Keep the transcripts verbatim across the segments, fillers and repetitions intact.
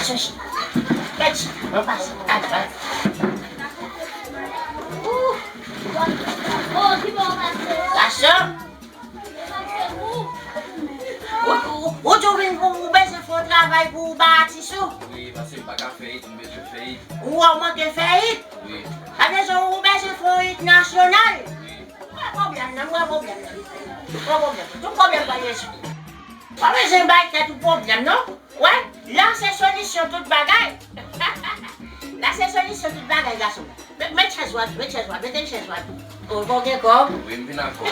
Chèche. Kèt, mwen pase. Ay, ay. Ooh. Gason. Ou, ou, ou tou vin pou ou bezwen fè yon travay pou ou ba atis ou? Wi, paske m pa ka fè it, m bezwen fè it. Ou, ou manke fè it? Wi. Sa vle di ou bezwen fè yon it nasyonal? Wi. Mwen pwoblèm nan, mwen pwoblèm nan. Mwen pwoblèm. Tout pwoblèm pa Jezi. Pa bezwen bay tèt ou pwoblèm, non. Wè, la se solisyon tout bagay. La se solisyon tout bagay, gason. Met, met chèz ou a tou, met chèz ou a, mete chèz ou a tou. Ou, ou gen kòb? Wi, m vin ak kòb.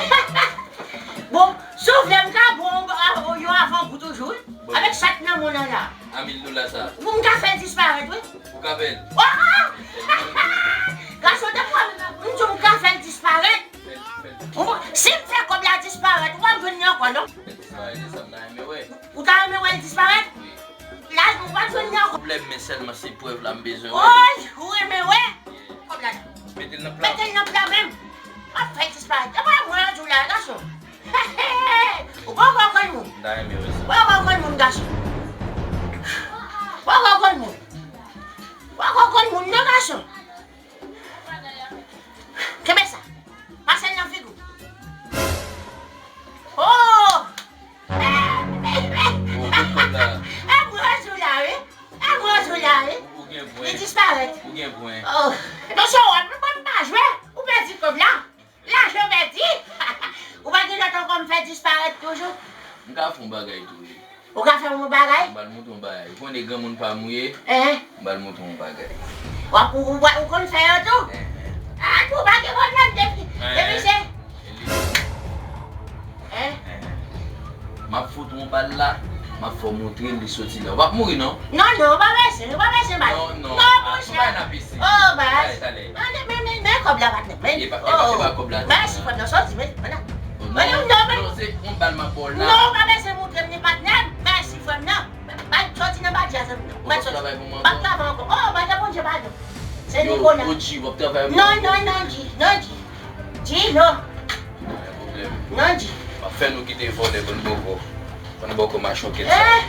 Bon, si w vle, m ka ba w, ah, yon avangou toujou, wi. Bon. Avèk sa k nan men w la. A mil dola sa. Pou m ka fè l disparèt, wi. Ou ka fè l. Ah! Gason, depi w, m di w m ka fè l disparèt. Fè l, fè l. Ou, si m fè kòb la disparèt, ou p ap jwenn li ankò, non? Fè l disparèt, e sa m ta renmen wè. Ou ta renmen wè l disparèt? Wi. La, ou p ap jwenn li ankò. Pwoblèm, men sèlman se prèv la m bezwen wè. Oy, ou renmen wè? Kòb la. Mete l nan pla. Mete l nan pla menm. W ap fè l disparèt. E pa mwen an di w la, gason. Ou poko konn moun. M ta renmen wè sa. Ou poko konn moun, gason. Ou poko konn moun. Ou poko konn moun, non, gason. Kenbe sa. Pase l nan figi w. Oh! Oh, kot kòb la? E gwo jou la, wi. E gwo jou la, wi. Ou, ou gen pwen. Li disparèt. Ou gen pwen. Oh. Non, se w ap, m pa jwe. Ou pèdi kòb la. Lajan pèdi. Ou pa gen lòt ankò m fè disparèt toujou? M ka fè yon bagay tou, wi. Ou ka fè m yon bagay? M pral montre yon bagay. Ou konnen granmoun pa m ou ye? Hein? M pral montre yon bagay. W ap, ou, ou, ou konn fè yo tou? Hein, hein. Ah, nou pa gen pwoblèm depi, hein, depi se. Hein? Hein, hein. M ap fout yon bal la, m ap fè w montre l, li soti la. Ou p ap mouri, non? Non, non, ou pa bezwen, ou pa bezwen bal. Non, non. Non, ah, monchè. Ou bay nan pisi. Oh, baz. Talè, talè. Men, men, men, men kòb la, patnè. Men, e pa, e pa, oh, e pa kòb la. Mèsi, patnè. Soti, men, men la. Oh, men, non, non, men non, se yon bal m ap ba w la. Non, ou pa bezwen montre m li, patnè. Mèsi, frè m, non. Bay, soti nan badja, zanmi, non. Ou p ap travay pou mwen ankò? M p ap travay ankò. Oh, bay nan Bondye padon. Se Nicolas. Yo, O G, w ap travay pou mwen ankò? Non, non, non, G, non, G. G, non. Pa gen pwoblèm. Non, G. M ap fè nou kite vòlè, bann bòkò. Bann bòkò machòkèt sa. Eh!